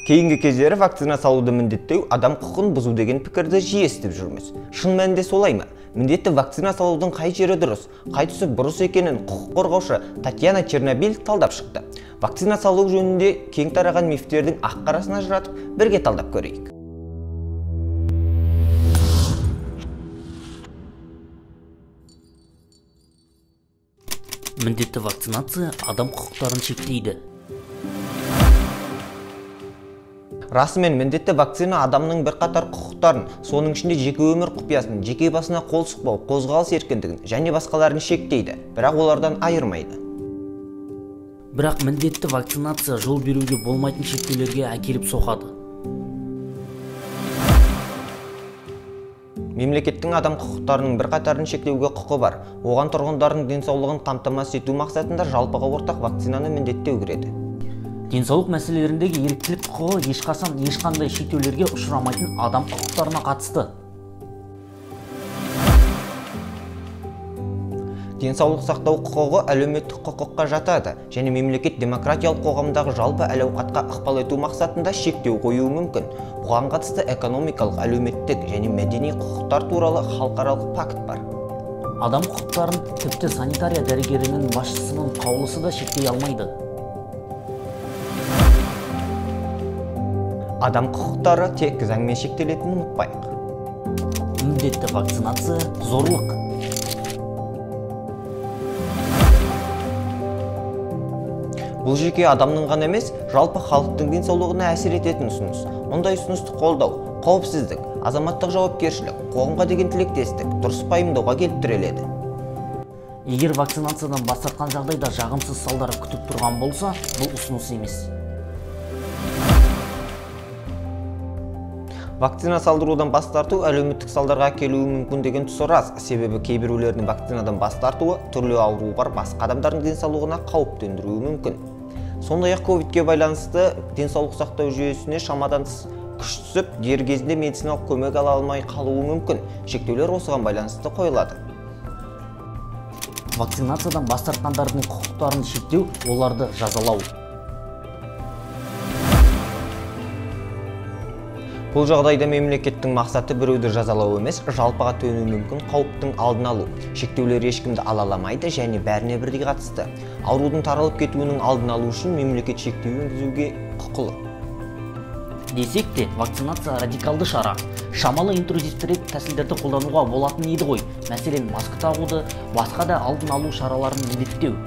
Кейінгі кездері вакцина салуды міндеттеу адам құқығын бұзу деген пікірді жиі естіп жүрміз. Шын мәнінде солай ма? Міндетті вакцина салудың қай жері дұрыс, қай тұсы бұрыс екенін құқық қорғаушы Татьяна Чернобиль талдап шықты. Вакцина салу жөнінде кең тараған мифтердің ақ-қарасын ажыратып, бірге талдап көрейік. Міндетті вакцинация адам құқықтарын шектейді. Расымен міндетті вакцина адамның бірқатар құқықтарын, соның ішінде жеке өмір құпиясын, жеке басына қол сұқпау, қозғалыс еркіндігін және басқаларын шектейді, бірақ олардан айырмайды. Бірақ міндетті вакцинация жол беруге болмайтын шектеулерге әкеліп соғады. Мемлекеттің адам құқықтарының бірқатарын шектеуге құқы бар. Оған тұрғындардың денсаулығын қамтамасыз ету мақсатында жалпыға ортақ вакцинаны міндеттеу кіреді. Денсаулық мәселелеріндегі еріктілік құқығы ешқашан ешқандай шектеулерге ұшырамайтын адам құқықтарына қатысты. Денсаулық сақтау құқығы әлеуметтік құқыққа жатады және мемлекет демократиялық қоғамдағы жалпы әл-ауқатқа ықпал ету мақсатында шектеу қоюы мүмкін. Бұған қатысты экономикалық, әлеуметтік және мәдени құқықтар туралы халықаралық пакт бар. Адам құқықтарын тіпті санитария дәрігерінің басшысының қаулысы да шектей алмайды. Адам құқықтары тек заңмен шектелетінін ұмытпайық. Міндетті вакцинация зорлық. Бұл жеке адамның ғана емес, жалпы халықтың денсаулығына әсер ететін ұсыныс. Мұндай ұсынысты қолдау, қауіпсіздік, азаматтық жауапкершілік, қоғамға деген тілектестік, дұрыс пайымдауға келіп тіреледі. Егер вакцинациядан бас тартқан жағдайда жағымсыз салдары күтіп тұрған болса, бұл ұсыныс емес. Вакцина салдырудан бас тарту әлеуметтік салдарға әкелуі мүмкін деген тұсы рас. Себебі кейбіреулердің вакцинадан бас тартуы түрлі ауруы бар басқа адамдардың денсаулығына қауіп төндіруі мүмкін. Сондай-ақ ковидке байланысты денсаулық сақтау жүйесіне шамадан тыс күш түсіп, дер кезінде медициналық көмек ала алмай қалуы мүмкін. Шектеулер осыған байланысты қойылады. Вакцинациядан бас тартқандардың құқықтарын шектеу, оларды жазалау. Бұл жағдайда мемлекеттің мақсаты біреуді жазалау емес, жалпыға төнуі мүмкін қауіптің алдын алу. Шектеулер ешкімді алаламайды және бәріне бірдей қатысты. Аурудың таралып кетуінің алдын алу үшін мемлекет шектеу енгізуге құқылы. Десек те, вакцинация радикалды шара. Шамалы интрузивтірек тәсілдерді қолдануға болатын еді ғой. Мәселен, маска тағуды, басқа да алдын алу шараларын міндеттеу.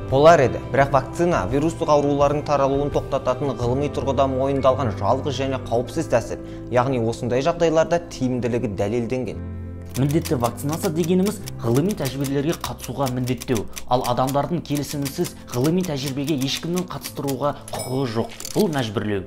Болар еді, бірақ вакцина вирустық аурулардың таралуын тоқтататын ғылыми тұрғыда мойындалған жалғыз және қауіпсіз тәсіл. Яғни осындай жағдайларда тиімділігі дәлелденген. Міндетті вакцинация дегеніміз ғылыми тәжірибелерге қатысуға міндеттеу, ал адамдардың келісімінсіз ғылыми тәжірибеге ешкімнің қатыстыруға құқығы жоқ. Бұл мәжбүрлеу.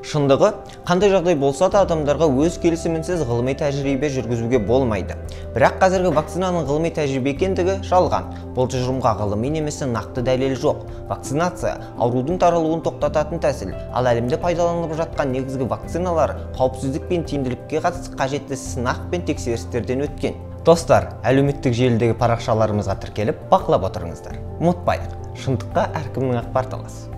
Шындығы, қандай жағдай болса да адамдарға өз келісімінсіз ғылыми тәжірибе жүргізуге болмайды. Бірақ қазіргі вакцинаның ғылыми тәжірибе екендігі жалған. Бұл тұжырымға ғылыми немесе нақты дәлел жоқ. Вакцинация аурудың таралуын тоқтататын тәсіл, ал әлемде пайдаланылып жатқан негізгі вакциналар қауіпсіздік пен тиімділікке қатысты қажетті сынақ пен тексерістерден өткен. Достар, әлеуметтік желідегі парақшаларымызға тіркеліп, бақылап отырыңыздар. Ұмытпайық, шындыққа әркімнің ақ бар таласы.